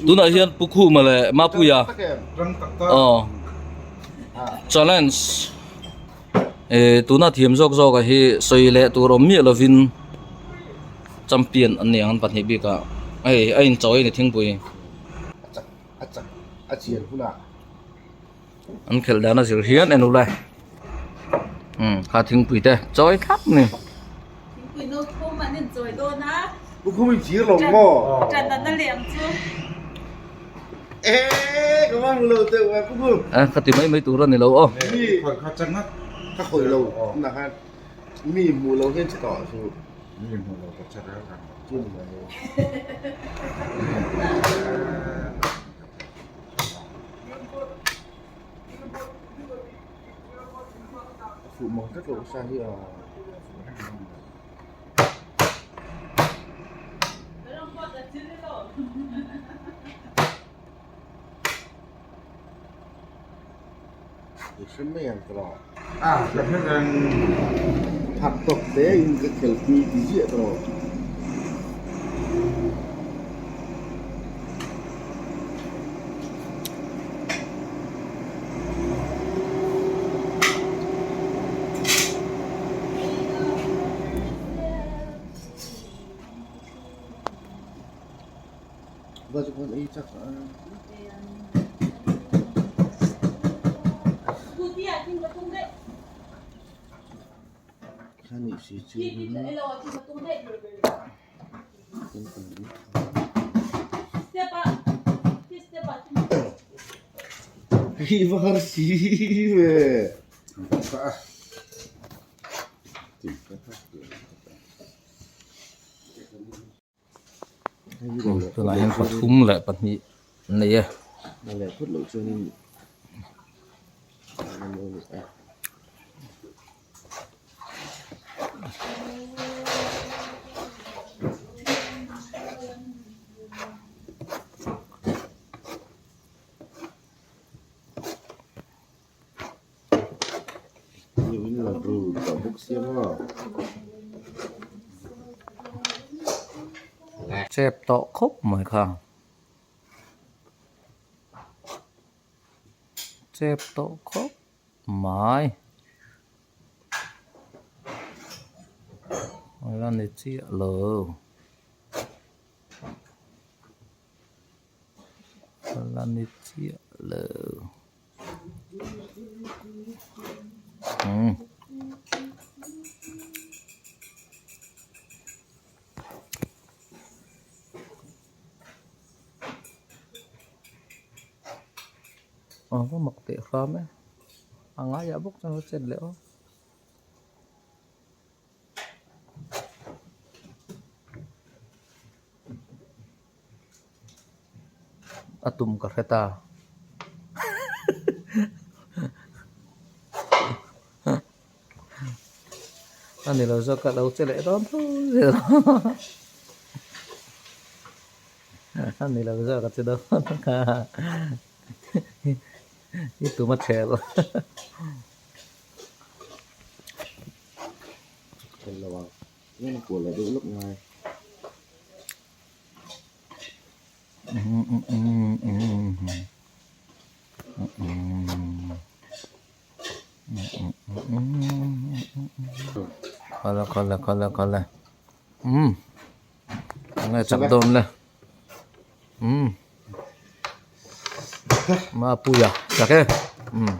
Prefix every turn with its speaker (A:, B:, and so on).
A: Tunah hian Pu Khuma leh Mapuia aw challenge eh tuna thiam zawk zawk a hi sawi leh tur awm miah lovin champion an ni ang an pahnih bikah hei a inchawi a ni thingpui. An khelh dan a zir hian en ula umm kha thingpui te chawi thlap ni.
B: Thingpui no thum an in chawi dawn a.
C: Lukhum in chir lo maw?
B: Ṭan an a leng chu.
C: Eee ka vang lo deuh a Lukhum.
A: A ka ti mai mai tur a ni lo aw.
C: Mi ka khawih lo tunah khan mi hmuh lo hian che tawh chu.
D: Mi hmuh lo ka che reng reng lo.
C: Chu ni mai. Fuh mang tlat loh sa hi a I hre mai ang ka lo.
D: A ka hre reng.
C: Phak tawk te in ka khelpui ti ziah ka lo. Hi va har si ve.
A: Tunah hian pathum leh pahnih an nei e. Chep tawh khawp mai kha. Chep tawh khawp mai. La ni chiah lo. La ni chiah lo. Umm. Aw va mak teh hram e a ngaiah bawk chuan va chet leh aw. A tum ka hre ta. A ni lo zawk a lo che leh dawn tho zel a ni lo zawk a che dawn kha i tum a chhel. Kala kala kala kala umm enge chak dawn le umm mapuia chak e umm.